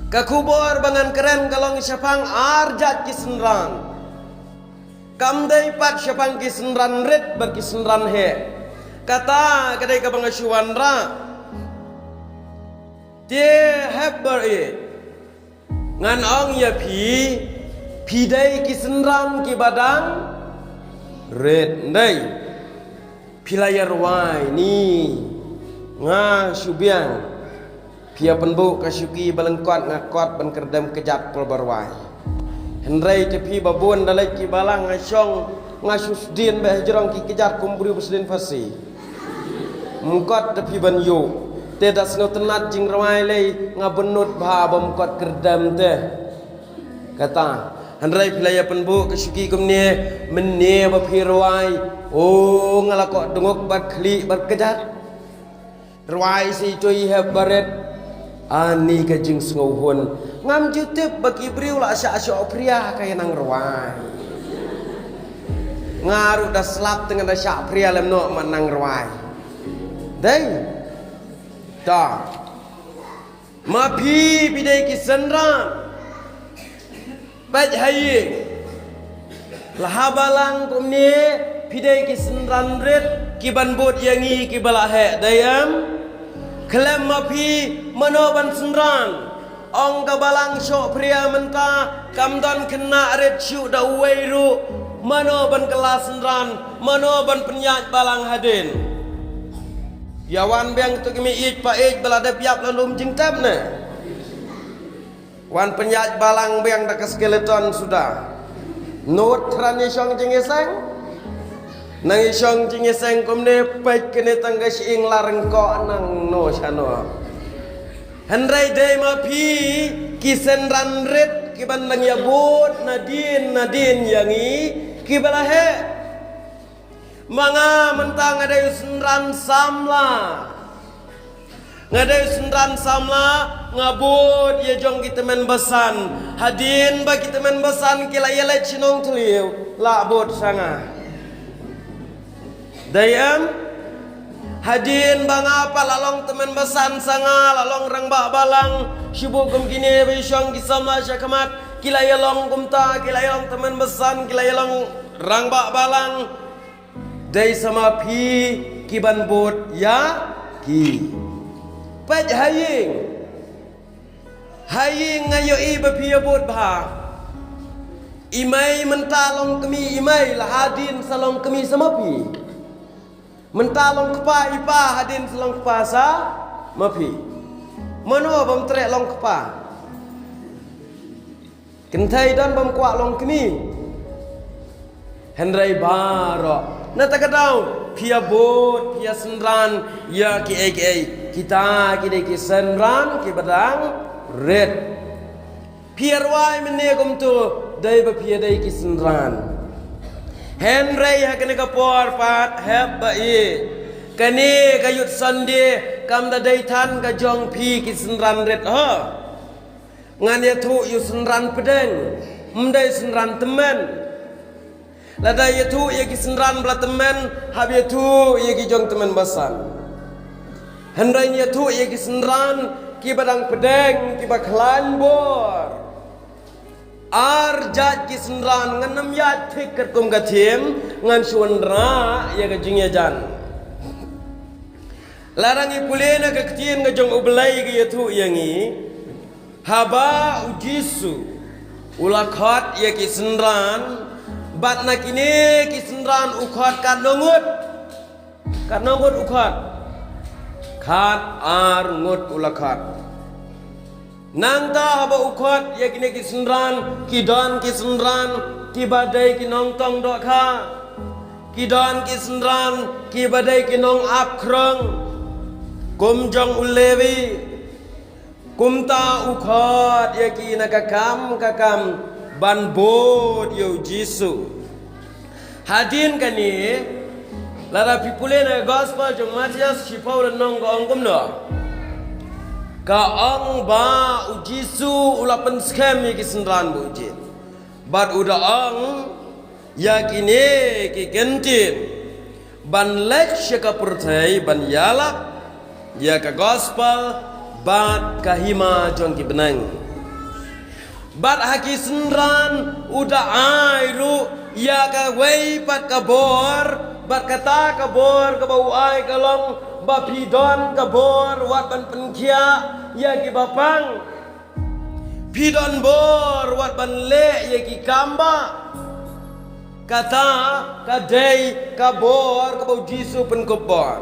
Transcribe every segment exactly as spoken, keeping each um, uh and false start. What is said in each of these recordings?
Ka khubor ba ngan kren ka long shaphang ar jait ki synran. Kam dei pat shaphang ki synran rit bad ki synran heh. Kata ka dei kaba nga shu wanrah. Te hep bad ïeit, ngan ong ïa phi, phi dei ki synran kiba dang rit, ym dei? Phi la ïa rwai ne? Nga shu biang. Phi ïa pynbud ka shuki ba lyngkot, nga kot ban kyrdem kjat pyrba rwai. Hynrei te phi ba bun da leit ki balang, nga shong, nga shu sdien ba hajrong ki kjat kum briew ba sdien phasi. Ym kot te phi ban ïoh. Te da sngewtynnat jingrwai lei, nga bynnud bha ba ym kot kyrdem te. Kata, hynrei phi la ïa pynbud ka shuki kumne, mynne ba phi rwai, o, nga la koh dnguk bad khlieh bad kjat. Rwai shi tui hep barit. Ani ka jingsngewhun. Ngam ju tip ba ki briew la shah shoh phria ha ka ïa nang rwai. Nga ruh da slap te ngan da shah phria lem noh ma nang rwai. Dei. Ta. Ma phi, phi dei ki synran. Peit ha ïing. La ha balang kumne, phi dei ki synran rit, ki ban bud ïa ngi kiba la heh, dei em? Khlem ma phi, mano ban synran? Ong ka balang shoh phria mynta, kam don khynnah rit shuh da uwei ruh, mano ban kylla synran, mano ban pynïaid balang hadien? Ïa wan biang tu ki mei ïeit pa ïeit ba la dep ïap la lum jingtep ne. Wan pynïaid balang biang da ka skeleton suda. Nud thrang ïa shong jingïaseng. Nang ïa shong jingïaseng kumne, peit kane tang ka shyieng la ryngkoh nangno shano. Hynrei dei ma phi ki synran rit kiban nang ïa bud nadien nadien ïa ngi kiba la heh. Ma nga mynta nga dei u synran samla. Nga dei u synran samla, nga bud ïa jong ki tymmen basan. Hadien ba ki tymmen basan ki la ïaleit sha Nongthliew, la bud sa nga. Dei em? Hadien ba nga pat la long tymmen basan sa nga, la long rangbah balang, shibun kum kine ba ïa shong ki samla shakhmat, ki la ïa long kumta, ki la ïa long tymmen basan, ki la ïa long rangbah balang. Dei sa ma phi kiban bud ïa ki. Peit ha ïing. Ha ïing nga ïohi ba phi ïa bud bha. I mei mynta long kmie i mei, la hadien sa long kmie sa ma phi. Mynta long kpa i pa, hadien sa long kpa sa ma phi. Mano bym treh long kpa? Kynthei don bym kwah long kmie. Hynrei baroh na kata ka daw phi ïa bud, phi ïa synran ïa kiei kiei. Kita ki dei ki synran kiba dang rit. Phi ïa rwai mynne kumto, dei ba phi ïa dei ki synran. Hynrei ha kane ka por pat hep ba ïeit, kane ka Youth Sunday kam da dei than ka jong phi ki synran rit ho. Ngan ïathuh ïa u synran pdeng, ym dei synran tymmen. Lada ïathuh ïa ki synran ba la tymmen, hap ïathuh ïa ki jong tymmen basan. Hynrei ngi ïathuh ïa ki synran kiba dang pdeng, kiba khlaiñ bor. Ar jait ki synran, ngan ym ïaid thik katkum ka thim, ngan shu wanrah ïa ka jingïajan. Lada ngi pule na ka ktien ka jong U Blei ka ïathuh ïa ngi, haba U Jisu u la khot ïa ki synran, bad na kine ki synran u khot katno ngut? Katno ngut u khot? Khat ar ngut u la khot. Nangta haba u khot ïa kine ki synran, ki don ki synran kiba dei ki nongtong dohkha. Ki don ki synran kiba dei ki nongap khrong, kum jong u Levi. Kumta u khot ïa ki na ka kam ka kam ban bud ïa U Jisu. Hadien kane, lada phi pule na ka gospel jong Mathaios shiphew lynnong ka ong kumno? Ka ong ba U Jisu u la pynskhem ïa ki synran ba u jied. Bad u da ong ïa kine ki kyntien, ban leit sha ka pyrthei ban ïalap ïa ka gospel bad ka hima jong ki bneng. Bad ha ki synran u da ai ruh ïa kawei pat ka bor, bad kata ka bor kaba u ai ka long ba phi don ka bor wat ban pynkhiah ïa kiba pang. Phi don bor wat ban leh ïa ki kam ba. Kata ka dei ka bor kaba u Jisu pynkup bor.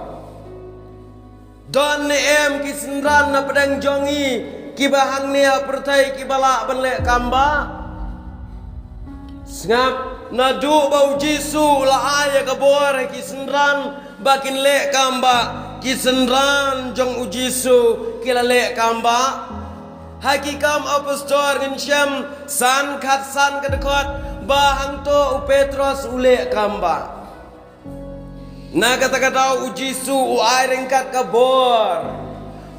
Don ne em ki synran na pdeng jong ngi kiba hangne ha pyrthei kiba lah ban leh kam ba? Sngap, naduh ba u Jisu u la ai ïa ka bor ha ki synran ba kin leh kam ba, ki synran jong u Jisu ki la leh kam ba. Ha Ki Kam Apostol ngin shem san khat san ka dkhot ba hangto u Petros u leh kam ba. Na kata ka daw u Jisu u ai ryngkat ka bor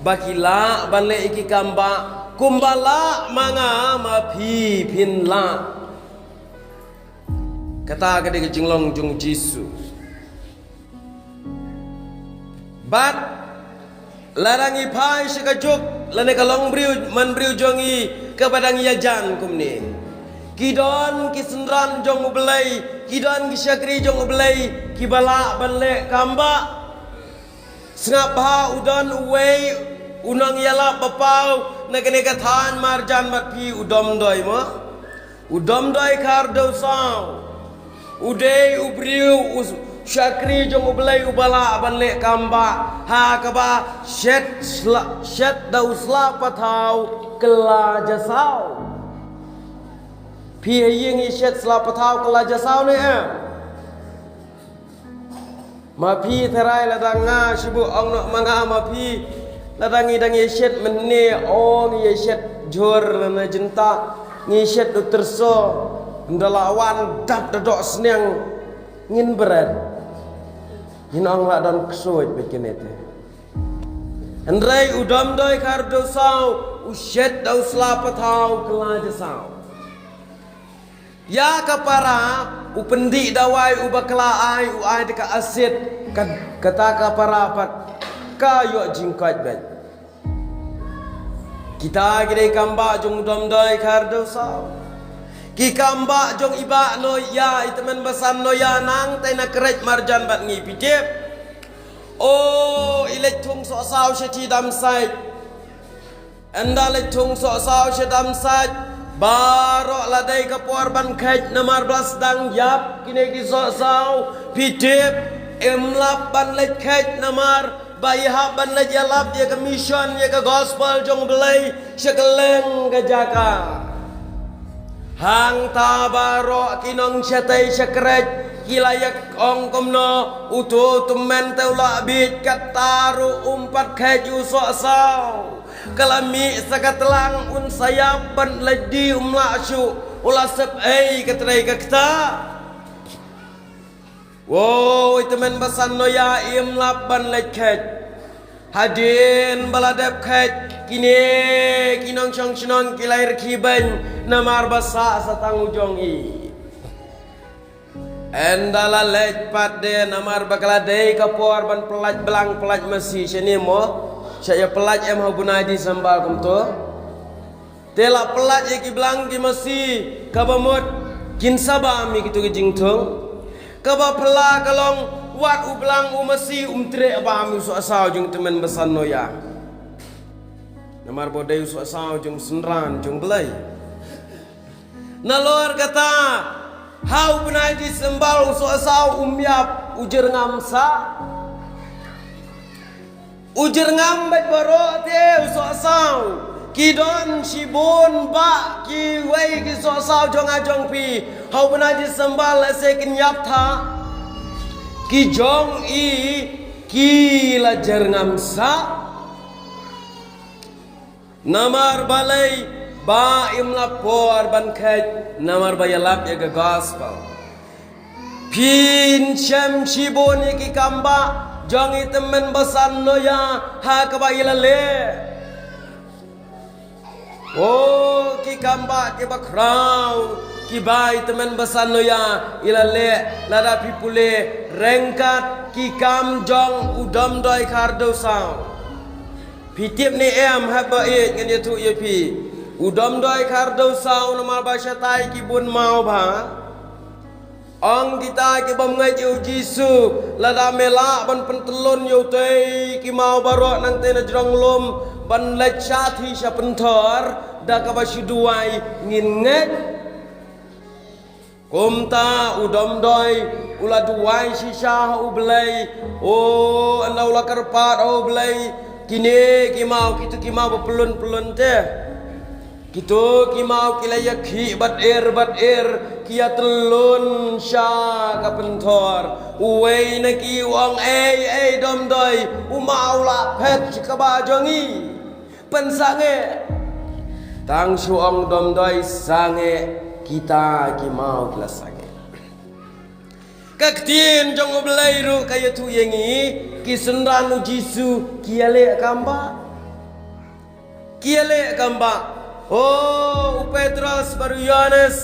ba ki lah ban leh ïa ki kam ba kumba lah ma nga ma phi phin lah. Kata ka dei ka jinglong jong u Jisu. Bad lada ngi phai sha ka juk lane ka long briew man briew jong ngi kaba dang ïajan kumne, ki don ki synran jong U Blei, ki don ki shakri jong U Blei kiba lah ban leh kam ba. Sngap bha, u don uwei u nongïalap ba paw na kane ka thaiñ marjan bad phi, u Domdoi mo. U Domdoi Khardewsaw u dei u briew, u shakri jong U Blei uba lah ban leh kam ba ha kaba shet sla, shet da u sla pathaw kylla jasaw. Phi ha ïing ngi shet sla pathaw kylla jasaw ne em? Ma phi tharai lada nga shu buh ong noh ma nga ma phi, lada ngi dang ïa shet mynne, o ngi ïa shet jhur lane jynta, ngi shet u tyrso, ynda la wan dap da doh sniang ngin bret. Ngin ong la don ksuid bad kine te. Hynrei u Domdoi Khardewsaw u shet da u sla pathaw kylla jasaw. Ïa ka para u pyndih dawai uba ka la ai, u ai da ka asid, ka, kata ka para pat ka ïoh jingkoit beit. Kita ki dei kam ba jong u Domdoi Khardewsaw. Ki kam ba jong i Bah Noah, i tymmen basan Noah nangta na kret marjan bad ngi, phi tip. O, i leit thung sohsaw sha shi dam sait. Ynda leit thung sohsaw sha dam sait, baroh la dei ka por ban kheit namar ba la sdang ïap kine ki sohsaw, phi tip, im lap ban leit kheit namar ba i hap ban leit ïalap ïa ka mission, ïa ka gospel jong U Blei sha kylleng ka jaka. Hangta baroh ki nongshakri shakret ki la ïa ong kumno, uto u tymmen te u la bieit, kata ruh um pat kheit ïa u sohsaw. Ka la mih sa ka tlang un sa ïap ban leit die, um lah shuh, u la sep ei ka trei ka kta. Woi, tymmen basan Noah, im lap ban leit kheit. Hadien ba la dep kheit, kine ki nongshong shnong ki la rkhie beiñ namar ba sah sa tang u jong i. Ynda la leit pat de namar ba ka la dei ka por ban pyllait blang pyllait masi, shane mo, sha ïa pyllait em ha u bnai December kumto. Te la pyllait ïa ki blang ki masi, kaba mut kin sa bam ïa kito ki jingthung. Kaba phylla ka long, wat u blang u masi um treh bam ïa u sohsaw jong tymmen basan Noah. Namar ba u dei u sohsaw jong synran jong Blei. Nalor kata, ha u bnai December u sohsaw um ïap, u jyrngam sah. U jyrngam bad baroh te u sohsaw. Ki don shibun bah kiwei ki sohsaw jong nga jong phi. Ha u bnai December lehse kin ïap tha. Ki jong i ki la jyrngam sah. Namar balei? Ba im la por ban kheit, namar ba ïalap ïa ka gospel. Phin shem shibun ïa ki kam bah jong i tymmen basan Noah ha kaba i la leh. O, ki kam bah kiba khraw kiba i tymmen basan Noah i la leh, lada phi pule ryngkat ki kam jong u Domdoi Khardewsaw. Phi tip ne em, haba ïeit ngan ïathuh ïa phi. U Domdoi Khardew Saw namar ba shatai ki bun maw bha. Ong kita ki bym ngeit ïa u Jisu, lada me lah ban pyntyllun ïa utei ki maw baroh nangtei na jrong lum ban leit shathie sha pynthor, da kaba shu duwai ngin ngeit. Kumta u Domdoi u la duwai shisha ha u Blei. O, ynda u la kyrpad ha u Blei, kine ki maw, kito ki maw ba pyllun pyllun te. Kito ki maw ki la ïakhih bat er bat er, ki ïatyllun sha ka pynthor. Uwei na ki u ong, ei, ei, Domdoi, u maw u la phet sha kaba jong ngi. Pynsangeh. Tang shu ong Domdoi sangeh, kita ki maw ki la sangeh. Ka ktien jong u Blei ruh ka ïathuh ïa ngi, ki synran u Jisu ki ïaleh kambah. Ki ïaleh kambah. O, u Petros bad u Ïohannes.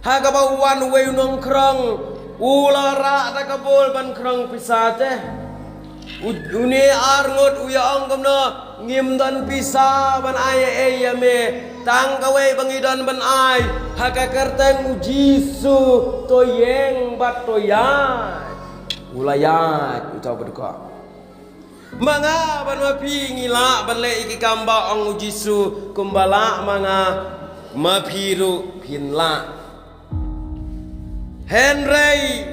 Ha kaba u wan uwei u nongkhrong, u la rah da ka bul ban khrong pisa te. U, une ar ngut u ïa ong kumno, ngim don pisa ban ai ei ei ïa me. Tang kawei ba ngi don ban ai, ha ka kyrteng u Jisu, to ïeng bad to ïaid. U la ïaid uta u badkoh. Ma nga bad ma phi ngi lah ban leh ïa ki kam ba ong u Jisu, kumba lah ma nga, ma phi ruh phin lah. Hynrei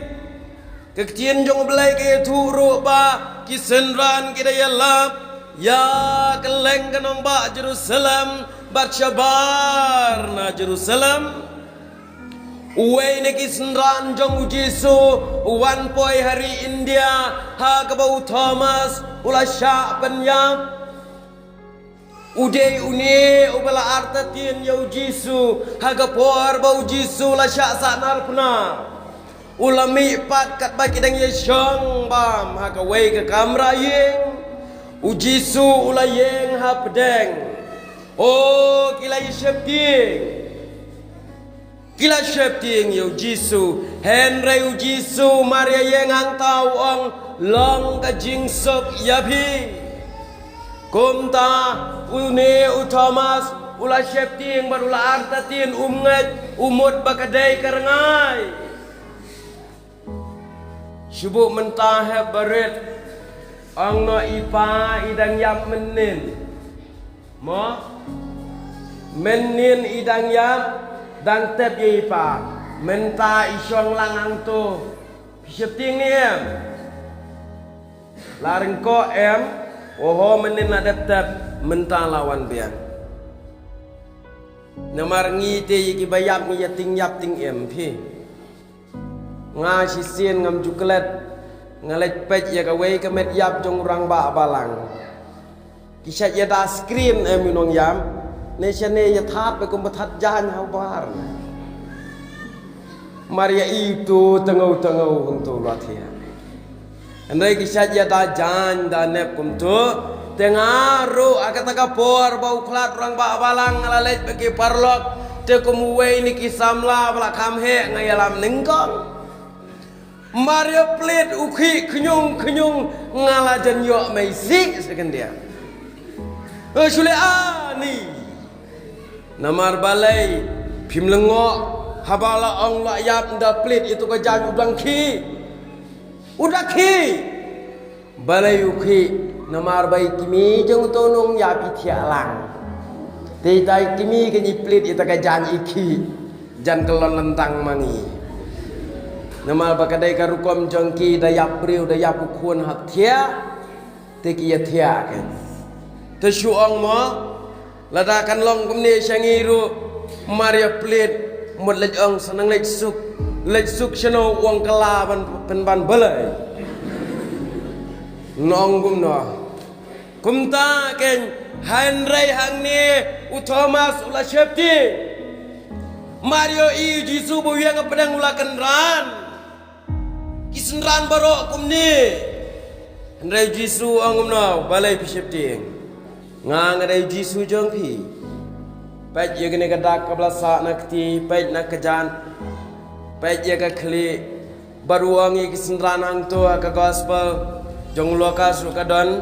ka ktien jong u Blei ka ïathuh ruh ba ki synran ki da ïalap ïa kylleng ka nongbah Jerusalem bad shabar na Jerusalem. Uwei na ki synran jong u Jisu u wan poi ha ri India, ha kaba u Thomas u la shah pynïap. U dei une uba la artatien ïa u Jisu, ha ka por ba u Jisu la shah sahnarphna. U la mih pat katba ki dang ïashong bam ha kawei ka kamra ïing. U Jisu u la ïeng hapdeng. O, ki la ïasheptieng. Ki la sheptieng ïa u Jisu, hynrei u Jisu mar ïa ïeng hangta u ong, long ka jingsuk ïa phi. Kumta une u Thomas u la sheptieng bad u la artatien, um ngeit, u mut ba ka dei ka rngai. Shu buh mynta hep barit. Ong noh i pa i dang ïap mynnin. Mo? Mynnin i dang ïap, dang tep ïa i pa. Mynta i shong lang hangto. Phi sheptieng ne em? La ryngkoh em? Oho, mynnin la dep tep, mynta la wan biang. Namar ngi te ïa kiba ïap ngi ïa ting ïap ting em phi. Nga shisien ngam ju klet, nga leit peit ïa kawei ka met ïap jong u rangbah balang. Ki shait ïada screen em u nongïap, ne shane ïa that ba kum ba that jaiñ ha u bar. Mar ïa i to tangau tangau hangto la thiah. Hynrei ki shait ïada jaiñ da nep kumto. Te nga ruh ha kata ka por ba u khlad rangbah balang nga la leit bad ki paralok. Te kum uwei na ki samla ba la kham heh nga ïalam nyngkong. Mar ïa plit u khih khñiung khñiung nga la jan ïoh mei sih sa khyndiat. Eh, shu leh ani. Namar balei phim lyngngoh haba la ong la ïap da plit ïa tu ka jaiñ u dang khih. U dang khih. Balei u khih, namar ba i kmie jong uto u nongïap i thiah lang. Te ita i kmie kane i plit ita ka jaiñ i khih. Jan kyllon lyntang ma ngi. Namar ba ka dei ka rukom jong ki da ïap briew da ïap u khun hap thiah. Te ki ïa thiah kein. Te shu ong mo. Lada kan long kumne sha ngi ruh, mar ïa plit, mut leit ong sa nang leit suk, leit suk shano u ong kylla ban pynban balei. Nong kumno. Kumta kein hynrei hangne u Thomas u la sheptieng. Mar ïohi u Jisu ba u ïeng hapdeng u la kynran. Ki synran baroh kumne. Hynrei u Jisu u ong kumno, balei phi sheptieng. Nga nga dei u Jisu jong phi. Peit ïa kane ka dak kaba la sah na kti, peit na ka jan. Peit ïa ka khlieh. Bad u ong ïa ki synran hangto ha ka gospel jong u Lukas ruh ka don.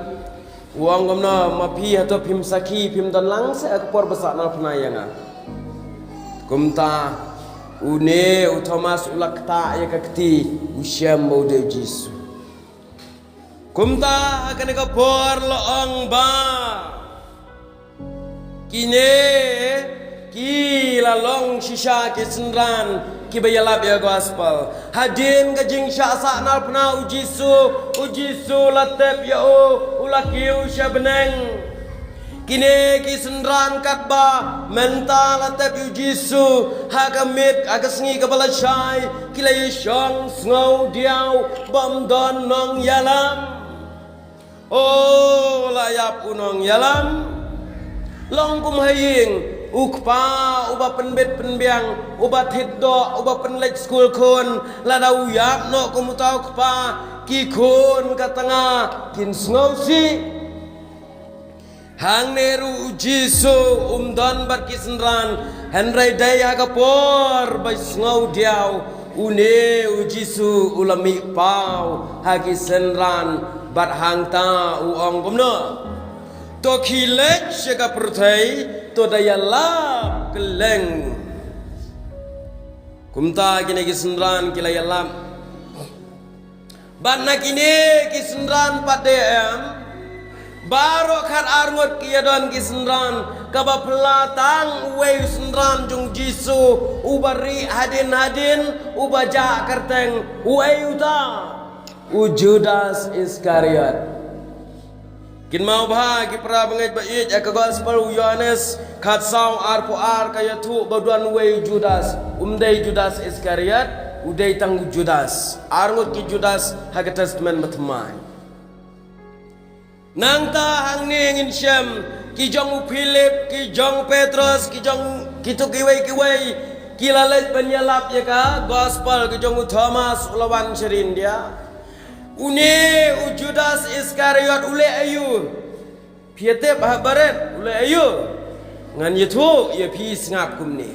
U ong kumno, ma phi hato phim sakhi, phim don lang seh ha ka por ba sahnarphna ïa nga. Kumta une u Thomas u la ktah ïa ka kti, u shem ba u dei u Jisu. Kumta ha kane ka por la ong ba kine ki la long shisha ki synran kiba ïalap ïa gospel. Hadien ka jingshah sahnarphna u Jisu, u Jisu la tep ïa u, u la kiew sha bneng. Kine ki synran katba mynta la tep ïa u Jisu, ha ka miet, ha ka sngi kaba lashai, ki la ïashong sngew diaw, bym don nongïalam. O, la ïap u nongïalam. Long kum ha ïing, u kpa uba pynbit pynbiang, uba thied doh, uba pynleit skul khun, lada u ïap noh kum uta u kpa, ki khun ka tnga kin sngewsih. Hangne ruh u Jisu um don bad ki synran, hynrei dei ha ka por ba sngew diaw, une u Jisu u la mih paw ha ki synran, bad hangta u ong kumno: To khie leit sha ka pyrthei, to da ïalap kylleng. Kumta kine ki synran ki la ïalap. Bad na kine ki synran pat de em, baroh khatar ngut ki ïadon ki synran, kaba phylla tang uwei u synran jong u Jisu, uba rieh hadien hadien, uba jah kyrteng, uei uta? U Judas Iskariot. Kynmaw bha ki para bangeit ba ïeit, ha ka gospel u Ïohannes khatsaw arphew ar ka ïathuh ba don uwei u Judas, um dei Judas Iskariot, u dei tang u Judas. Ar ngut ki Judas ha ka Testament Bathymmai. Nangta hangne ngin shem ki jong u Philip, ki jong u Petros, ki jong kito kiwei kiwei, ki la leit ban ïalap ïa ka gospel, ki jong u Thomas u la wan sha ri India. Une u Judas Iskariot u leh aïu? Phi ïa tip ha barit u leh aïu? Ngan ïathuh ïa phi sngap kumne.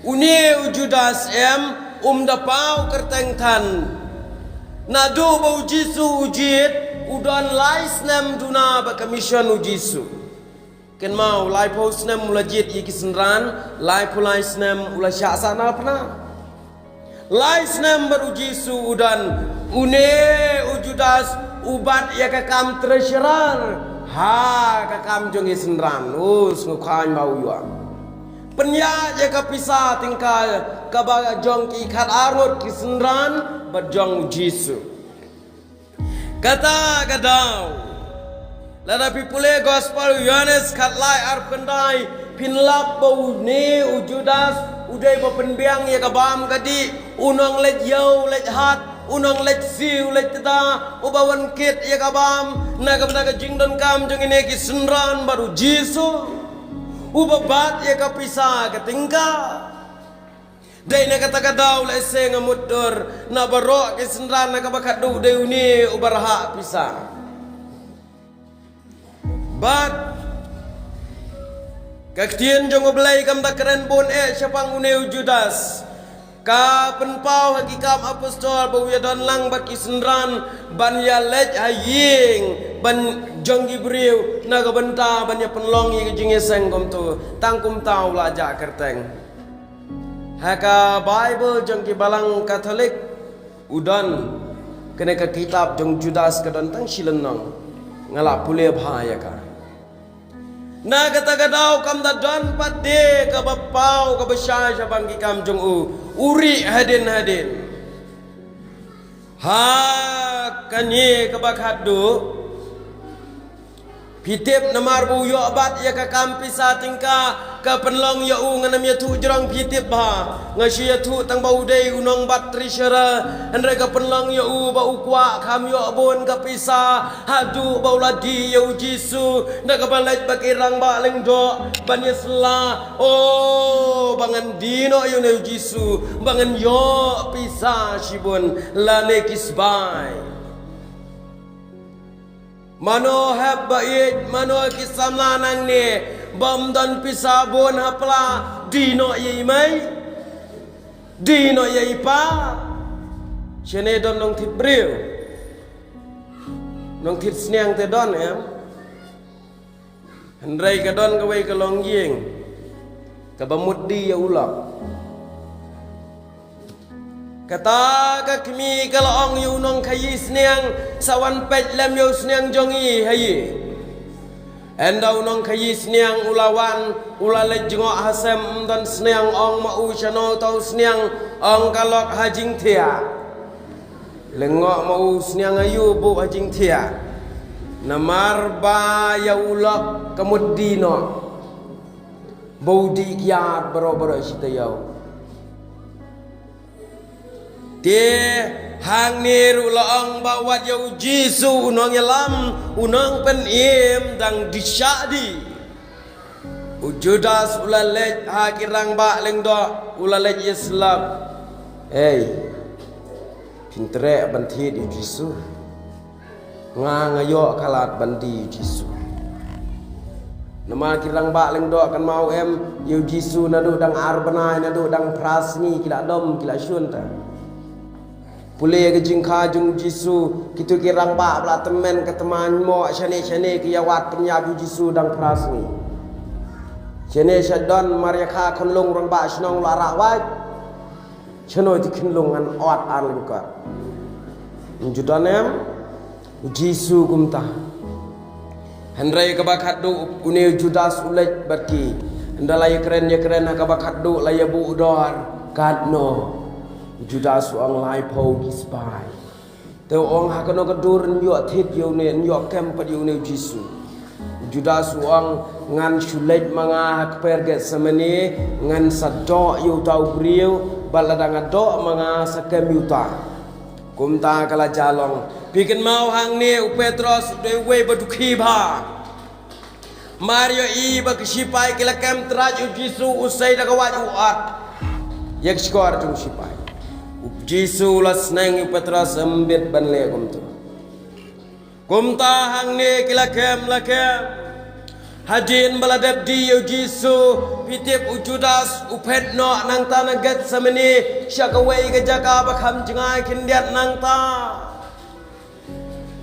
Une u Judas em, um da paw kyrteng than. Naduh ba u Jisu u jied, u don lai snem duna bad ka mission u Jisu. Kynmaw, laiphew snem u la jied ïa ki synran, laiphew lai snem u la shah sahnarphna. Lai snem bad u Jisu u don, une u Judas u bat ïa ka kam treasurer ha ka kam jong ki synran. O, sngewkhlaiñ ba u ïoh. Pynïaid ïa ka pisa tyngka kaba jong ki khatar ngut ki synran bad jong u Jisu. Kata ka daw, lada phi pule gospel u Ïohannes khatlai arphew khyndai, phin lap ba une u Judas u dei ba pynbiang ïa ka bam ka dih, u nongleit ïew leit hat, u nongleit siew leit tda, uba wan kit ïa ka bam na ka bynta ka jingdonkam jong kine ki synran bad u Jisu, uba bat ïa ka pisa ka tyngka. Dei na kata ka daw lehse nga mutdur, na baroh ki synran na kaba khatduh dei une uba rhah pisa. Bad ka ktien jong U Blei kam da kren bun eh shaphang une u Judas. Ka pynpaw ha ki Kam Apostol ba u ïadon lang bad ki synran ban ïaleit ha ïing ban jong ki briew na ka bynta ban ïa pynlong ïa ka jingïaseng kumto. Tang kumta u la jah kyrteng. Ha ka Baibl jong ki balang Katholik u don kane ka kitab jong Judas ka don tang shi lynnong. Nga la pule bha ïa ka. Na kata ka daw kam da don pat de kaba paw kaba shai shaphang ki kam jong u. U rieh hadien hadien. Ha kane kaba khatduh. Phi tip namar ba u ïoh bat ïa ka kam pisa tyngka, ka pynlong ïa u, ngan ym ïathuh jrong, phi tip bha. Nga shu ïathuh tang ba u dei u nongbat treasurer, hynrei ka pynlong ïa u ba u kwah kham ïoh bun ka pisa, haduh ba u la die ïa u Jisu, da kaba leit bad ki rangbah lyngdoh ban ïasylla. O, ba ngan die noh ïa une u Jisu, ba ngan ïoh pisa shibun lane ki sbai. Mano hep ba ïeit, mano ki samla nangne, bym don pisa bun ha pla, die noh ïa i mei, die noh ïa i pa. Shane don nongthied briew. Nongthied sniang te don em? Hynrei ka don kawei ka longïing kaba mutdi ïa u lok. Kata ka kmie ka la ong ïa u nongkhaïi sniang, sa wan peit lem ïa u sniang jong i ha ïing. Ynda u nongkhaïi sniang u la wan, u la leit jngoh ha sem, ym don sniang, ong ma u shano uta u sniang, ong ka lok ha jingthiah. Lyngngoh ma u sniang aïu buh ha jingthiah. Namar ba ïa u lok ka mutdi noh. Ba u dih kiad baroh baroh shi taïew. Te hangne ruh la ong ba wat ïa u Jisu u nongïalam, u nongpynim dang dih shah dih. U Judas u la leit ha ki rangbah lyngdoh, u la leit ïasyllok. Ei, phin treh ban thied ïa u Jisu. Nga nga ïoh ka lad ban die ïa u Jisu. Namar ki rangbah lyngdoh kan mau em ïa u Jisu naduh dang ar bnai, naduh dang phra sngi ki la dom, ki la shun ta. Pule ka jingkha jong u Jisu, kito ki rangbah ba la tymmen ka tymmen mo shane shane ki ïa wad pynïap ïa u Jisu dang phra sngi. Shane sha don mar ïa kha khunlung rangbah shnong la rah wad. Shano ïa ki khunlung ngan ot ar lyngkot. Ju don em u Jisu kumta. Hynrei kaba khatduh une u Judas u leit bad ki. Ynda la ïakren ïakren ha kaba khatduh la ïa buh dor. Katno u Judas u ong lai phew ki spy. Te u ong ha kano ka dur yn ïoh thied ïa une, yn ïoh kem pat ïa une u Jisu. U Judas u ong ngan shu leit ma nga ha kper Getsemane, ngan sa doh ïa uta u briew, bad lada nga doh ma nga sa kem ïa uta. Kumta ka la jia long. Phi kynmaw hangne u Petros u dei uwei ba dukhi bha. Mar ïohi ba ki shipai ki la kem trai ïa u Jisu u sei da ka wait u ot. Ïa ka shkor jong u shipai. U Jisu u la sneng ïa u Petros ym bit ban leh kumta. Kumta hangne ki la kem la kem. Hadien ba la dep die ïa u Jisu, phi tip u Judas u phet noh nangta na Getsemane sha kawei ka jaka ba kham jngai khyndiat nangta.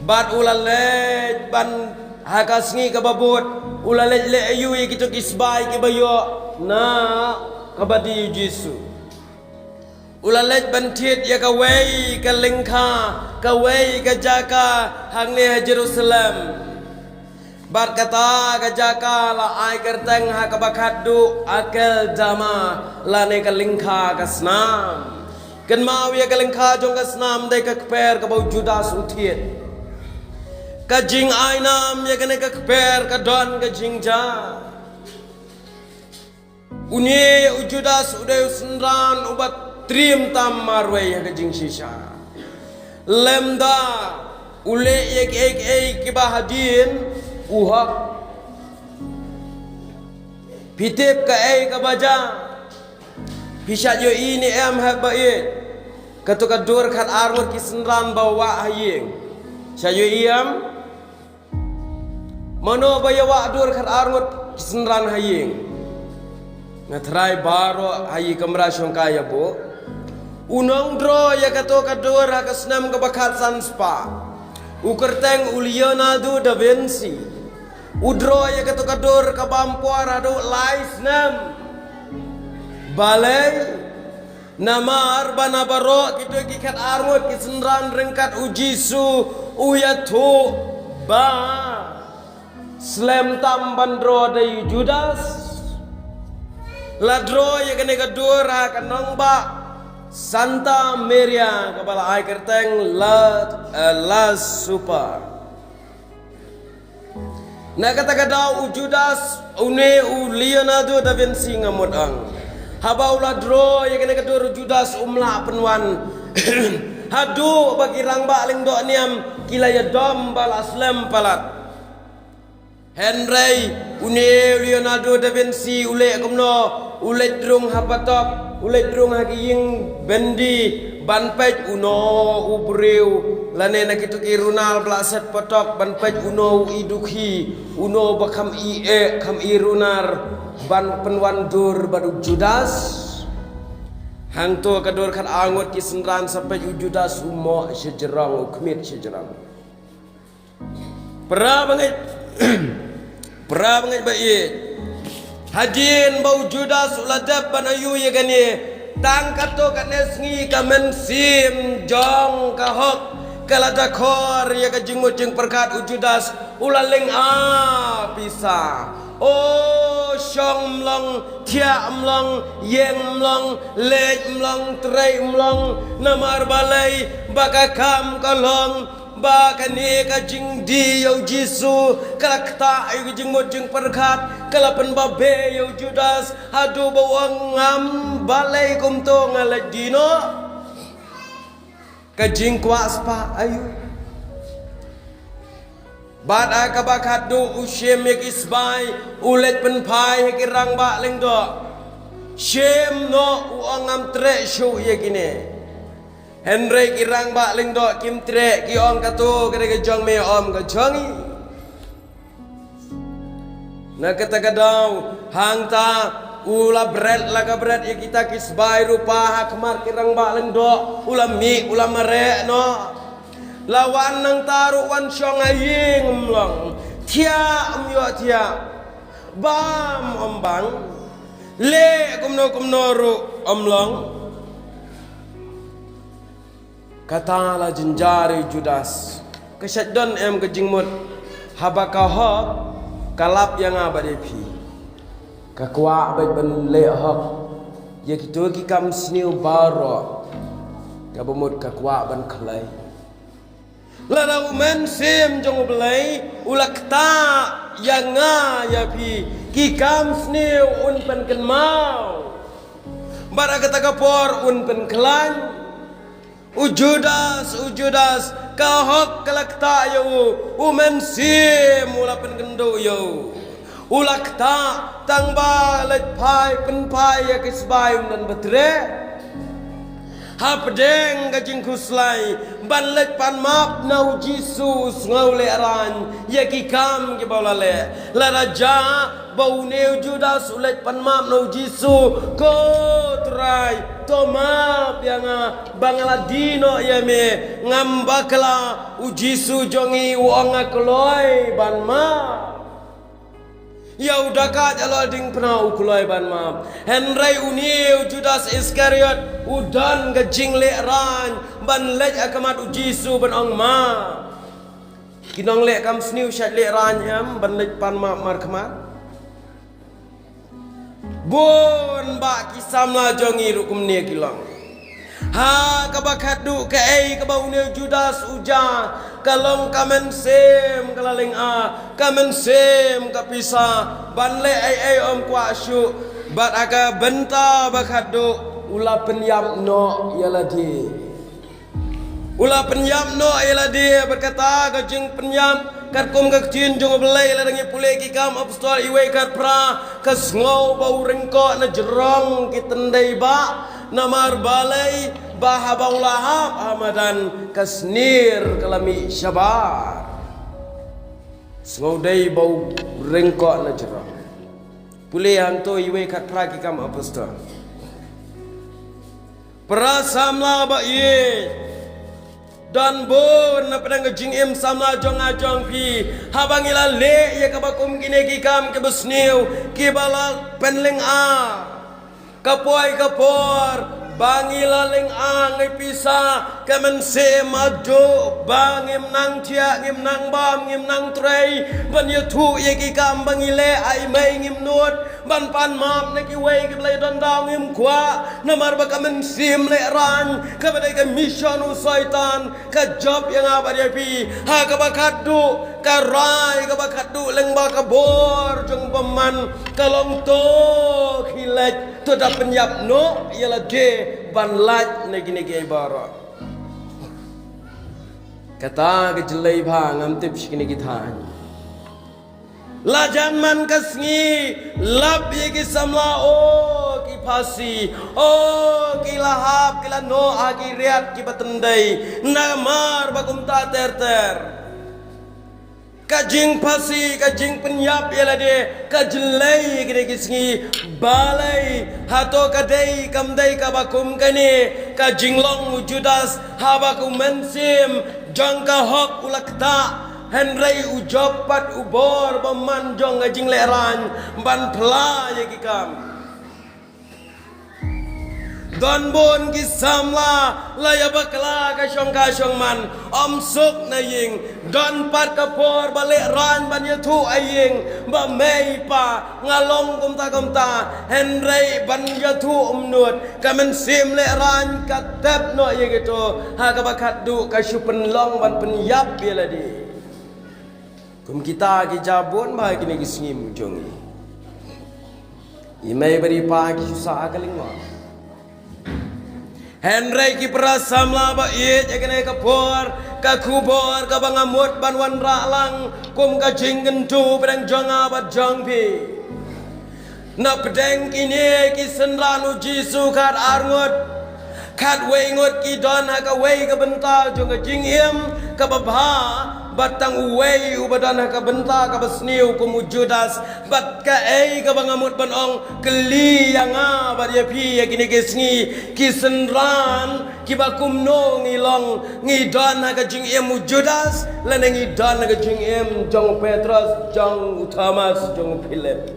Bad u la leit ban ha ka sngi kaba bud, u la leit leh aïu ïa kito ki spy kiba ïoh na kaba die ïa u Jisu. U la leit ban thied ïa kawei ka lyngkha, kawei ka jaka hangne ha Jerusalem. Bad kata ka jaka la ai kyrteng ha kaba khatduh Akeldama lane ka lyngkha ka snam. Kynmaw ïa ka lyngkha jong ka snam dei ka kper kaba u Judas u thied. Ka jingainam ïa kane ka kper ka don ka jingjia. Une u Judas u dei u synran uba triem tam marwei ha ka jingshisha. Lymda u leh ïa kiei kiei kiba hadien u hok. Phi tip kaei kaba jia. Phi shait ïohi ne em haba ïeit. Kato ka dur khat ar ngut ki synran ba wah ha ïing. Shait ïohi em. Mano ba ïa wah dur khat ar ngut ki synran ha ïing. Nga trai baroh ha i kamra shongkai ïa buh. U nong draw ïa kato ka dur ha ka snem kaba khatsan spah. U kyrteng u Leonardo da Vinci. U draw ïa kato ka dur kaba ym por haduh lai snem. Balei? Namar ba na baroh kito ki khat ar ngut ki synran ryngkat u Jisu u ïathuh ba slem tam ban draw da u Judas. La draw ïa kane ka dur ha ka nongbah Santa Maria kaba la ai kyrteng la, eh, Last Supper. Na kata ka daw u Judas, une u Leonardo da Vinci nga mut ong. Haba u la draw ïa kane ka dur u Judas um lah pynwan. Haduh ba ki rangbah lyngdoh niam ki la ïadom ba la slem palat. Hynrei une u Leonardo da Vinci u leh kumno, u leit rung ha patok, u leit rung ha ki ïing byndi ban peit uno u briew lane na kito ki runar ba la set patok ban peit uno u i dukhi, uno ba kham i eh, kham i runar ban pynwan dur bad u Judas. Hangto ka dur khat ar ngut ki synran sa peit u Judas u moh shajrong, u khmih shajrong. Para bangeit, para bangeit ba ïeit. Hadien ba u Judas u la dep ban ïoh ïa kane, tang katto katne sngi ka mynsiem jong ka hok ka la dakor ïa ka jingmut jingpyrkhat. U Judas u la lynga pisa. O, shong mlong, thiah mlong, ïeng mlong, leit mlong, trei mlong, namar balei? Ba ka kam ka long ba kane ka jingdie ïa u Jisu ka la ktah ïa ka jingmut jingpyrkhat, ka la pynbabe ïa u Judas haduh ba u ong, ngam, balei kumto, nga leit die noh. Ka jingkwah spah aïu? Bad ha kaba khatduh u shim ïa ki sbai, u leit pynphai ha ki rangbah lyngdoh. Shim noh, u ong, ngam treh shuh ïa kine. Hynrei ki rangbah lyngdoh kim treh, ki ong, kato ka dei ka jong me, ym ka jong ngi. Na kata ka daw, hangta u la bret la ka bret ïa kita ki sbai rupa ha khmat ki rangbah lyngdoh, u la mih, u la mareh noh. La wan nangta ruh, wan shong ha ïing, ym long. Thiah, ym ïoh thiah. Bam, ym bam. Leh kumno kumno ruh, ym long. Kata la jynjar ïa u Judas. Ka shait don em ka jingmut? Haba ka hok ka lap ïa nga bad ïa phi, ka kwah beit ban leh hok ïa kito ki kam sniew baroh, kaba mut ka kwah ban khlei. Lada u Mynsiem jong U Blei u la ktah ïa nga ïa phi, ki kam sniew un pynkynmaw, bad ha kata ka por un pynkhlaiñ. U Judas, u Judas, ka hok ka la ktah ïa u, u Mynsiem u la pynkynduh ïa u. U la ktah tang ba leit phai, pynphai ïa ki sbai, um don ba treh. Hapdeng ka jingkhuslai ban leit pan map na u Jisu, u sngew lehraiñ ïa ki kam kiba u la leh. Lada jia ba une u Judas u leit pan map na u Jisu, ko Trai, to map ïa nga ba nga la die noh ïa me, ngam bakla, u Jisu jong ngi u ong, nga kloi ban map. Ïa u dakhat halor diengphna u kloi ban map. Hynrei une u Judas Iskariot u don ka jinglehraiñ ban leit ha khmat u Jisu ban ong, map. Ki nongleh kam sniew shait lehraiñ em ban leit pan map markhmat? Bun bah ki samla jong ngi ruh kumne ki long. Ha kaba khatduh, kaei kaba une u Judas u jia, ka long ka mynsiem ka la lynga, ka mynsiem ka pisa, ban leh ei ei ym kwah shuh. Bad ha ka bynta ba khatduh u la pynïap noh ïa lade. U la pynïap noh ïa lade. Bad kata ka jingpynïap, katkum ka ktien jong U Blei, lada ngi pule Ki Kam Apostol iwei khatphra, ka sngew ba u ryngkoh na jrong ki tyndai bah. Namar balei? Ba haba u la hap ha madan, ka snier ka la mih shabar. Sngew dei ba u ryngkoh na jrong. Pule hangto iwei khatphra Ki Kam Apostol. Para samla ba ïeit, don bun na pdeng ka jingim samla jong nga jong phi, haba ngi la leh ïa kaba kum kine ki kam kiba sniew, kiba la pynlynga. Ka poi ka por ba ngi la lynga ngi pisa, ka mynsiem haduh ba ngim nang thiah, ngim nang bam, ngim nang trei ban ïathuh ïa ki kam ba ngi leh. Ai mei, ngim nud ban pan map na kiwei kiba la ïadon daw, ngim kwah, namar ba ka mynsiem lehraiñ, kaba dei ka mission u Soitan, ka jop ïa nga bad ïa phi. Ha kaba khatduh, ka rai kaba khatduh lyngba ka bor jong u bymman ka long to khie leit, to da pynïap noh ïa lade ban lait na kine kiei baroh. Kata ka jyllei bha, ngam tip shi kine ki thaiñ. La jan man ka sngi, lap ïa ki samla, o ki phasi, o ki la hap, ki la noh ha ki riat kiba tyndai, namar ba kumta ter ter. Ka jingphasi, ka jingpynïap ïa lade, ka jyllei kine ki sngi. Balei? Hato ka dei kam dei kaba kum kane ka jinglong u Judas, haba ka mynsiem jong ka hok u la ktah, Hynrei u jop pat u bor ba man jong ka jinglehrain ban phla ïa ki kam. Don bun ki samla la ïa bakla ka shong ka shong man, ym suk na ïing. Don pat ka por ba lehrain ban ïathuh ha ïing ba mei pa nga long kumta kumta, hynrei ban ïathuh ym nud. Ka mynsiem lehrain ka tep noh ïa kito, ha kaba khatduh ka shu pynlong ban pynïap ïa lade. Kum kita ki jabun ba ha kine ki sngi jong ngi, i mei bad i pa ki shu sah ha ka lyngngoh. Hynrei ki para samla ba ïeit, ha kane ka por ka khubor kaba nga mut ban wanrah lang kum ka jingkyntu pdeng jong nga bad jong phi. Na pdeng kine ki synran u Jisu khatar ngut, khatwei ngut ki don ha kawei ka bynta jong ka jingim kaba bha, bad tang uwei uba don ha ka bynta kaba sniew kum u Judas. Bad kaei kaba nga mut ban ong, kylli ïa nga bad ïa phi ha kine ki sngi, ki synran kiba kumno ngi long? Ngi don ha ka jingim u Judas lane ngi don ha ka jingim jong u Petros, jong u Thomas, jong u Philip?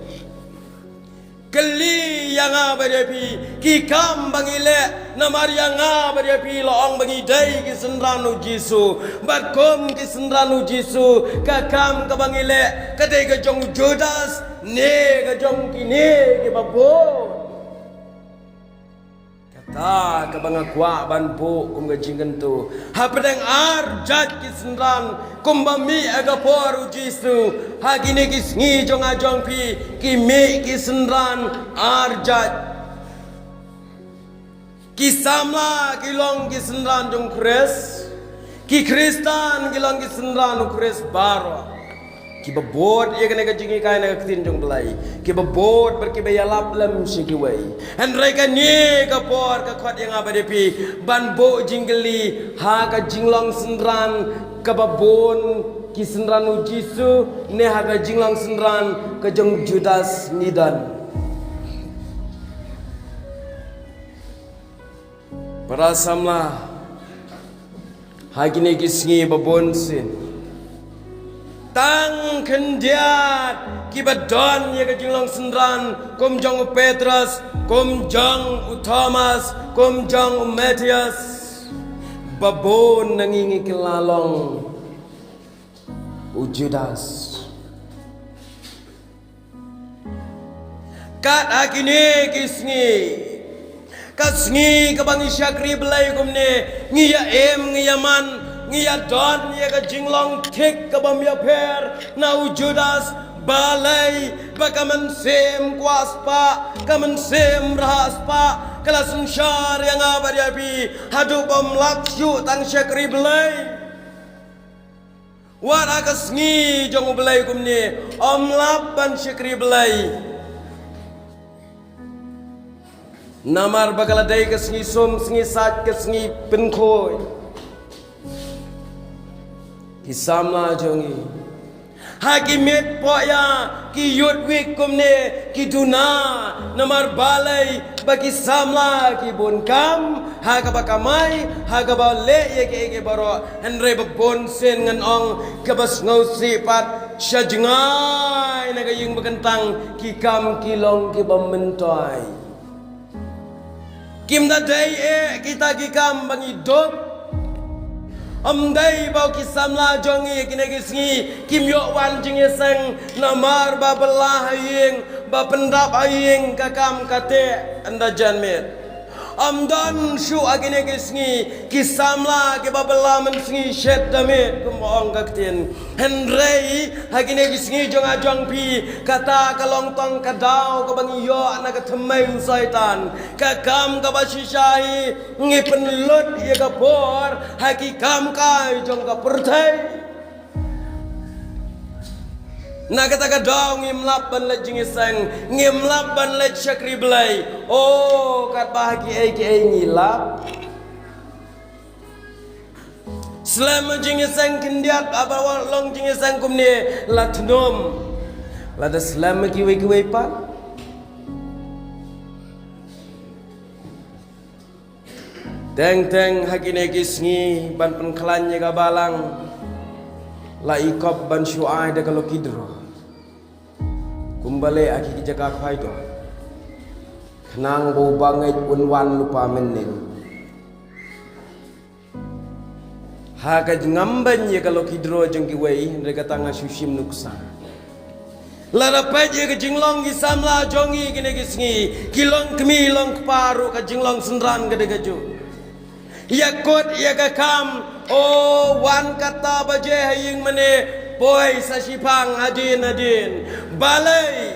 Kylli ïa nga bad ïa phi, ki kam ba ngi leh namar ïa nga bad ïa phi la ong ba ngi dei ki synran u Jisu. Bad kum ki synran u Jisu, ka kam kaba ngi leh ka dei ka jong u Judas ne ka jong kine kiba bun? Kata kaba nga kwah ban buh kum ka jingkyntu, hapdeng ar jait ki synran kumba mih ha ka por u Jisu, ha kine ki sngi jong nga jong phi ki mih ki synran ar jait. Ki samla ki long ki synran jong u Khrist, ki Khristan ki long ki synran u Khrist baroh. Kiba bud ïa kane ka jinghikai na ka ktien jong u Blei, kiba bud bad kiba ïalap lem sha kiwei. Hynrei kane ka por ka khot ïa nga bad ïa phi ban buh jingkylli ha ka jinglong synran kaba bun ki synran u Jisu, ne ha ka jinglong synran ka jong u Judas ngi don? Para samla, ha kine ki sngi ba bun sien, tang khyndiat kiba don ïa ka jinglong synran kum jong u Petros, kum jong u Thomas, kum jong u Matthias. Ba bun na ngi ngi kylla long u Judas. Kat ha kine ki sngi, ka sngi kaba ngi shakri Blei kumne, ngi ïa im, ngi ïa man, ngi ïa don ïa ka jinglong thik kaba ym ïapher na u Judas. Balei? Ba ka mynsiem kwah spah, ka mynsiem rhah spah ka la synshar ïa nga bad ïa phi haduh ba ym lah shuh tang shakri Blei. Wat ha ka sngi jong u Blei kumne, ym lah ban shakri Blei. Namar ba ka la dei ka sngi sum, sngi sait, ka sngi pynkhuid. Ki samla jong ngi, ha ki miet pohïa, ki Youth Week kumne, ki duna. Namar balei? Ba ki samla ki bun kam, ha kaba kamai, ha kaba leh ïa kiei kiei baroh. Hynrei ba bun sien ngan ong, kaba sngewsih pat, sha jngai na ka ïing ba kyntang ki kam ki long kiba myntoi. Kim da dei eh kita ki kam ba ngi dup. Ym dei ba ki samla jong ngi kine ki sngi kim ïoh wan jingïaseng namar ba bylla ha ïing, ba pyndap ha ïing, ka kam ka teh, ynda jan miet. Ym don shuh ha kine ki sngi ki samla kiba bylla mynsngi shet da miet kumba ong ka ktien. Hynrei ha kine ki sngi jong nga jong phi, kata ka long tang ka daw kaba ngi ïoh na ka thymmei u Soitan. Ka kam kaba shisha hi, ngi pynlut ïa ka por ha ki kam kai jong ka pyrthei. Na kata ka daw ngim lah ban leit jingïaseng, ngim lah ban leit shakri Blei. Oh, katba ha kiei kiei ngi lah. Slem jingïaseng khyndiat, haba wan long jingïaseng kumne la thnum. Lada slem kiwei kiwei pat, teng teng ha kine ki sngi ban pynkhlaiñ ïa ka balang. La i kop ban shu ai da ka lucky draw. Kumba leh ha ki jaka khwai to. Khnang ba u bangeit un wan lypa mynnin. Ha ka jingam ban ïa ka lucky draw jong kiwei, hynrei kata nga shu shim nuksa. Lada peit ïa ka jinglong ki samla jong ngi kine ki sngi, ki long kmie long kpa ruh ka jinglong synran ka dei kajuh. Ïa kut ïa ka kam, o, wan katto baje ha ïing mane, poi sa shipang hadien hadien. Balei?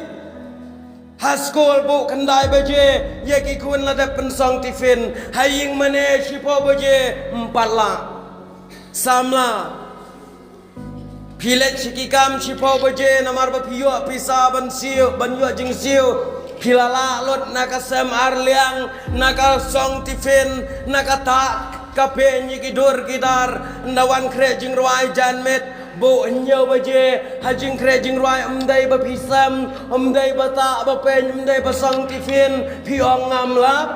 Ha skul buh khyndai baje, ïa ki khun la dep pynsong tiffin, ha ïing mane shiphew baje, ym pat lah. Samla. Phi leit sha ki kam shiphew baje, namar ba phi ïoh pisa ban siew, ban ïoh jingsiew. Phi la lah lut na ka sem ar liang, na ka song tiffin, na ka tah ka peiñ ïa ki dur ki dar, ynda wan khreh jingrwai janmiet, buh hynñiew baje, ha jingkhreh jingrwai ym dei ba phi sem, ym dei ba tah ba peiñ, ym dei ba song tiffin, phi ong ngam lap.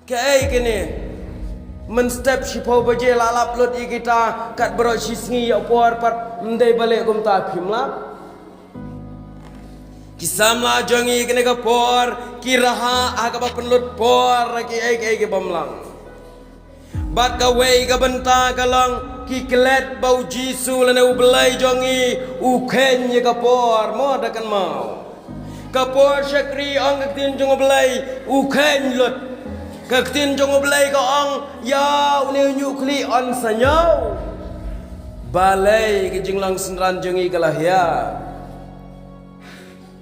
Kaei kine? Mynstep shiphew baje la lap lut ïa kita, kat baroh shi sngi ïa por pat ym dei ba leh kumta, phim lap. Ki samla jong ngi kane ka por, ki rah ha kaba pynlut por, kiei kiei ki bym lah. Bad kawei ka bynta ka long, ki klet ba u Jisu lane u Blei jong ngi, u kheiñ ïa ka por, mo da kynmaw. Ka por shakri ong ka ktien jong u Blei, u kheiñ lut. Ka ktien jong u Blei ka ong, ïa une u ñiuh khlieh yn sa ñiew. Balei ka jinglong synran jong ngi ka la hiar.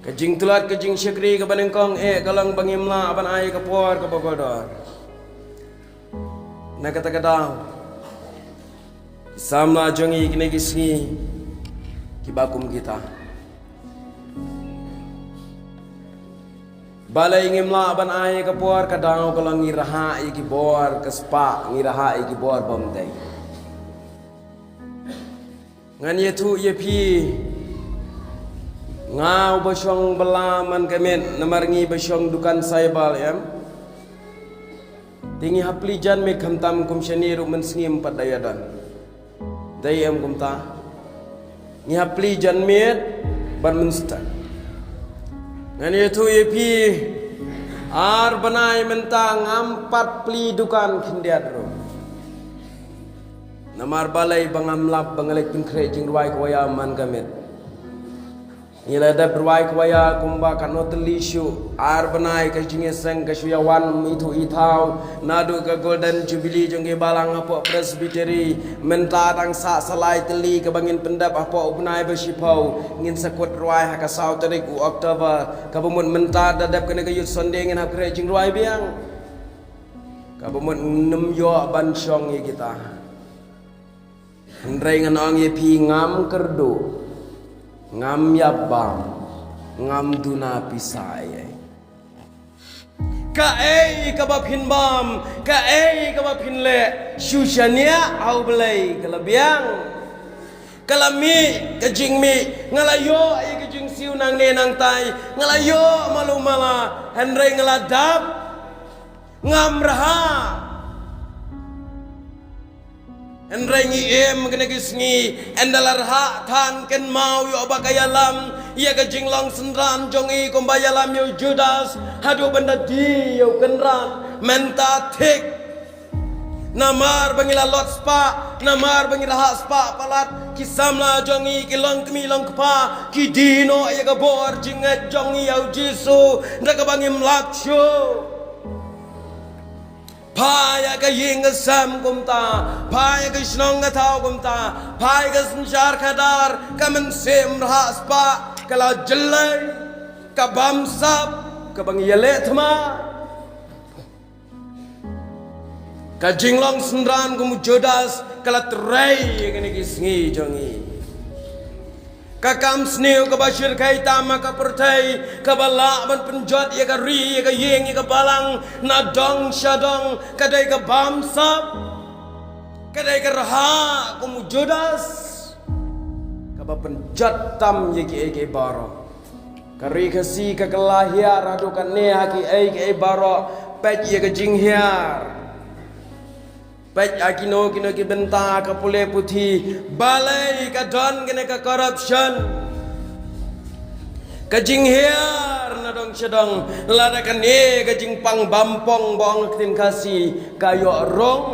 Ka jingtlot ka jingshakri kaba nyngkong eh ka long ba ngim lah ban ai ka por kaba kordor. Na kata ka daw. Ki samla jong ngi kine ki sngi kiba kum kita. Balei ngim lah ban ai ka por, ka daw ka long ngi rah ïa ki bor ka spah, ngi rah ïa ki bor bymdei. Ngan ïathuh ïa phi, nga uba shong bylla man ka miet, namar ngi ba shong dukan cyber em. Te ngi hap plie janmiet khamtam kum shane ruh mynsngi ym pat da ïadon. Dei em kumta. Ngi hap plie janmiet bad mynstep. Ngan ïathuh ïa phi, ar bnai mynta ngam pat plie dukan khyndiat ruh. Namar balei? Ba ngam lap ba nga leit pynkhreh jingrwai ka waya man ka miet. Ngi la dep rwai ka waya kumba katno tylli shuh, ar bnai ka jingïaseng ka shu ïawan ithuh ithaw, naduh ka Golden Jubilee jong ki balang hapoh Presbytery, mynta dang sah sa lai tylli kaba ngin pyndep hapoh u bnai ba shiphew, ngin sa kut rwai ha ka saw tarik u October, kaba mut mynta da dep kane ka Youth Sunday ngin hap khreh jingrwai biang. Kaba mut ngim ïoh ban shong ïa kita. Hynrei ngan ong ïa phi, ngam kyrduh, ngam ïap bam, ngam duna pisa ei ei. Kaei kaba phin bam, kaei kaba phin leh, shu shaniah ha U Blei ka la biang. Ka la mih ka jingmih, nga la ïoh ïa ka jingsiew nangne nangtai, nga la ïoh malu mala, hynrei nga la dap, ngam rah. Hynrei ngi im kine ki sngi, ynda la rah than kynmaw ïoh ba ka ïalam ïa ka jinglong synran jong ngi kumba ïalam ïa u Judas, haduh ban da die ïa u Kynrad, mynta thik. Namar ba ngi la lot spah, namar ba ngi rah spah palat, ki samla jong ngi, ki long kmie long kpa, ki die noh ïa ka bor jingngeit jong ngi ïa u Jisu, da kaba ngim lap shuh. Phai ïa ka ïing ka sem kumta, phai ïa ka shnong ka thaw kumta, phai ïa ka synshar khadar, ka mynsiem rah spah, ka la jyllei, ka bamsap, kaba ngi ïaleh thma. Ka jinglong synran kum u Judas, ka la trei ïa kine ki sngi jong ngi. Ka kam sniew kaba shyrkhei tam ha ka pyrthei, kaba lah ban pynjot ïa ka ri, ïa ka ïing, ïa ka balang, na dong sha dong, ka dei ka bamsap, ka dei ka rah kum u Judas, kaba pynjot tam ïa kiei kiei baroh. Ka ri Khasi ka kylla hiar haduh katne ha kiei kiei baroh, peit ïa ka jinghiar. Peit ha kino kino ki bynta ka pule puthi, balei ka don kane ka corruption, ka jinghiar na dong sha dong. Lada kane ka jingpang bampong ba ong ka ktien Khasi ka ïoh rong,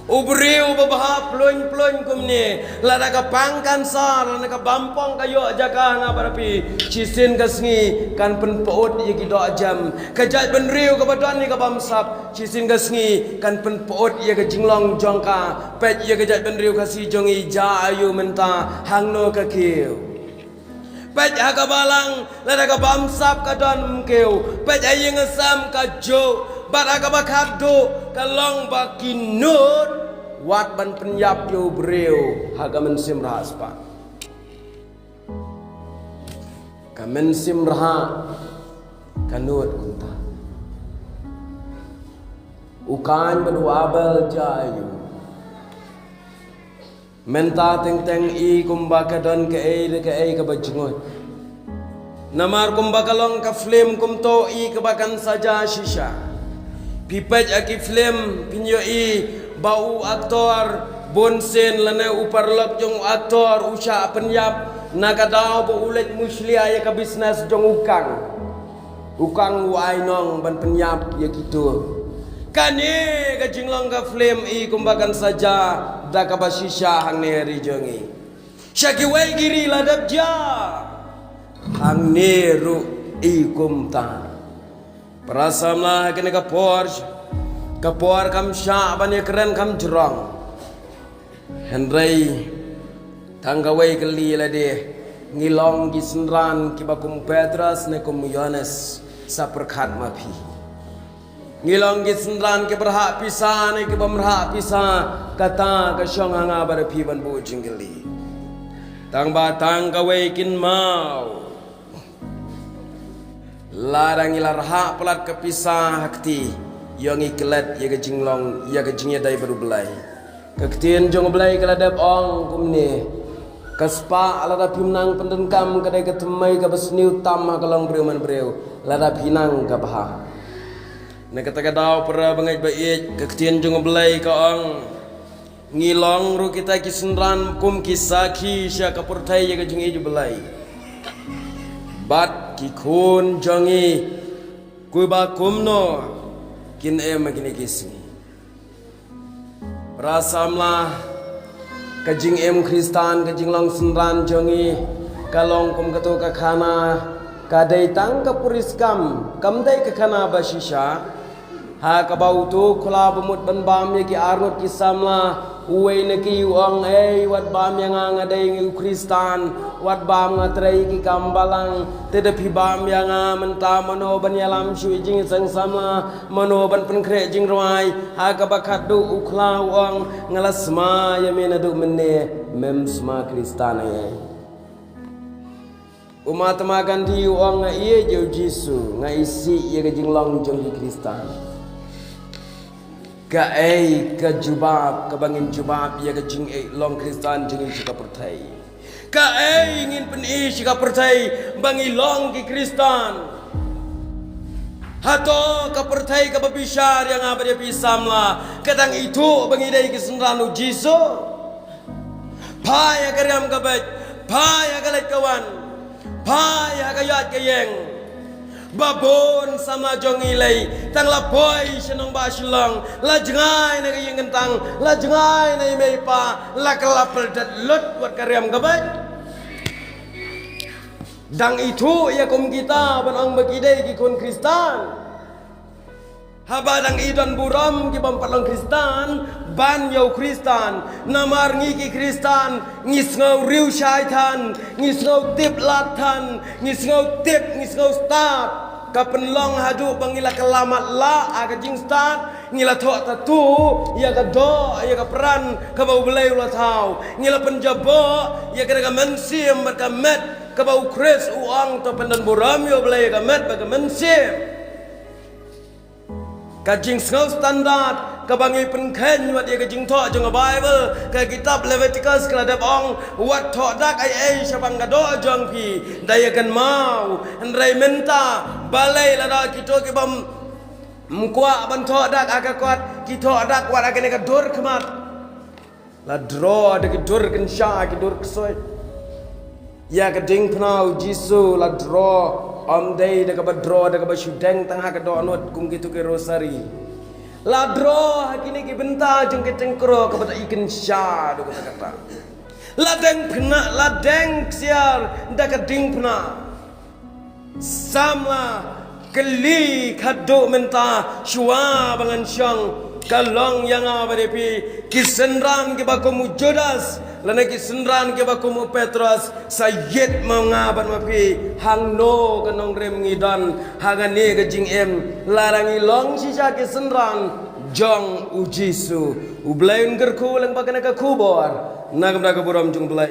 u briew ba bha plung plung kumne, lada ka pang kansar, lada ka bampong ka ïoh jaka nga bad phi, shisien ka sngi kan pynpyut ïa ki dohjem. Ka jaitbynriew kaba don ïa ka bamsap, shisien ka sngi kan pynpyut ïa ka jinglong jong ka. Peit ïa ka jaitbynriew Khasi jong ngi, jia aiu mynta, hangno ka kiew. Peit ha ka balang, lada ka bamsap ka don, ym kiew. Peit ha ïing ha sem ka juh, bad ha kaba khatduh ka long ba ki nud wat ban pynïap ïa u briew ha ka mynsiem rhah spah. Ka mynsiem rhah ka nud kumta. U Kain bad u Abel, jia aiu. Mynta teng teng i kumba ka don kaei re kaei kaba jngut. Namar kumba ka long ka film kumto, i kaba kan sa jia shisha. Phi peit ha ki film phin ïohi ba u actor bun sien lane u paralok jong u actor u shah pynïap na ka daw ba u leit mushlia ïa ka business jong u kang. U kang u ai nong ban pynïap ïa kito. Kane ka jinglong ka film i kumba kan sa jia da kaba shisha hangne ha ri jong ngi. Sha kiwei ki ri la dep jia. Hangne ruh i kumta. Para samla, ha kane ka por, ka por kam shah ban ïakren kam jrong. Hynrei tang kawei kali lade, ngi long ki synran kiba kum Petros ne kum Ïoannes, sa pyrkhat ma phi. Ngi long ki synran kiba rhah pisa ne kibym rhah pisa, kata ka shong ha nga bad phi ban buh jingkylli. Tang ba tang kawei kynmaw. Lada ngi la rhah palat ka pisa ha kti, ïoh ngi klet ïa ka jinglong, ïa ka jingïadei bad U Blei. Ka ktien jong U Blei ka la dep ong kumne. Ka spah lada phim nang pyndonkam ka dei ka thymmei kaba sniew tam ha ka longbriew manbriew, lada phi nang ka bha. Na kata ka daw para bangeit ba ïeit, ka ktien jong U Blei ka ong. Ngi long ruh kita ki synran kum ki sakhi sha ka pyrthei ïa ka jingïeit U Blei. Bad ki khun jong ngi, kumba kumno kin im ha kine ki sngi. Para samla, ka jingim Khristan, ka jinglong synran jong ngi, ka long kum kato ka khana, ka dei tang ka puriskam, kam dei ka khana ba shisha. Ha kaba uto u khla u mut ban bam ïa ki arngut ki samla, uwei na ki u ong, "Ei, wat bam ïa nga, nga dei ngi u Khristan, wat bam, nga trei ki kam balang, te da phi bam ïa nga mynta mano ban ïalam shuh ïa jingïaseng samla, mano ban pynkhreh jingrwai." Ha kaba khatduh u khla u ong, "Nga la sma ïa me naduh mynne, mem sma Khristan ei." U Mahatma Gandhi u ong, "Nga ïeit ïa u Jisu, nga isih ïa ka jinglong jong ki Khristan." Kaei ka jubab kaba ngin jubab ïa ka jinglong Khristan jong ngi sha ka pyrthei? Kaei ngin pyni sha ka pyrthei ba ngi long ki Khristan? Hato ka pyrthei kaba bishar ïa nga bad ïa phi samla ka dang ithuh ba ngi dei ki synran u Jisu? Phai ha ka riam ka beit, phai ha ka leit ka wan, phai ha ka ïaid ka ïeng. Ba bun samla jong ngi lei tang la poi sha nongbah Shillong, la jngai na ka ïing kyntang, la jngai na i mei i pa, la kylla pyrdet lut wat ka riam ka beit. Dang ithuh ïa kum kita ban ong ba ki dei ki khun Khristan. Haba dang i don burom ki bym pat long Khristan ban ïa u Khristan. Namar ngi ki Khristan ngi sngew riewriew shai than, ngi sngew tip lad than, ngi sngew tip, ngi sngew stad. Ka pynlong haduh ba ngi la kylla matlah ha ka jingstad, ngi la thoh tattoo ïa ka doh, ïa ka pran kaba U Blei u la thaw. Ngi la pynjaboh ïa ka, ka mynsiem bad ka met kaba u Khrist u ong, to pyndon burom ïa U Blei ïa ka met bad ka mynsiem. Ka jingsngew standard kaba ngi pynkheiñ wat ïa ka jingthoh jong ka Baibl, ka kitab Leviticus ka la dep ong, wat thoh dak ei ei shaphang ka doh jong phi da ïa kynmaw. Hynrei mynta balei lada kito ki bym Ym kwah ban thoh dak ha ka kot, ki thoh dak wat ha kane ka dur khmat. La draw da ki dur kynsha, ki dur ksuid. Ïa ka diengphna u Jisu la draw, ym dei da kaba draw da kaba shu deng tang ha ka dohnud kum kito ki rosary. La draw ha kine ki bynta jong ki tyngkrong kaba da i kynsha da kata kata. La deng phna, la deng ksiar da ka diengphna. Samla kylli khadduh mynta shuwa ba ngan shong, ka long ïa nga bad ïa phi, ki synran kiba kum u Judas lane ki synran kiba kum u Petros, sa ïit ma nga bad ma phi. Hangno ka nongrim ngi don ha kane ka jingim, lada ngi long shisha ki synran jong u Jisu? U Blei un kyrkhu lyngba kane ka khubor na ka bynta ka burom jong u Blei.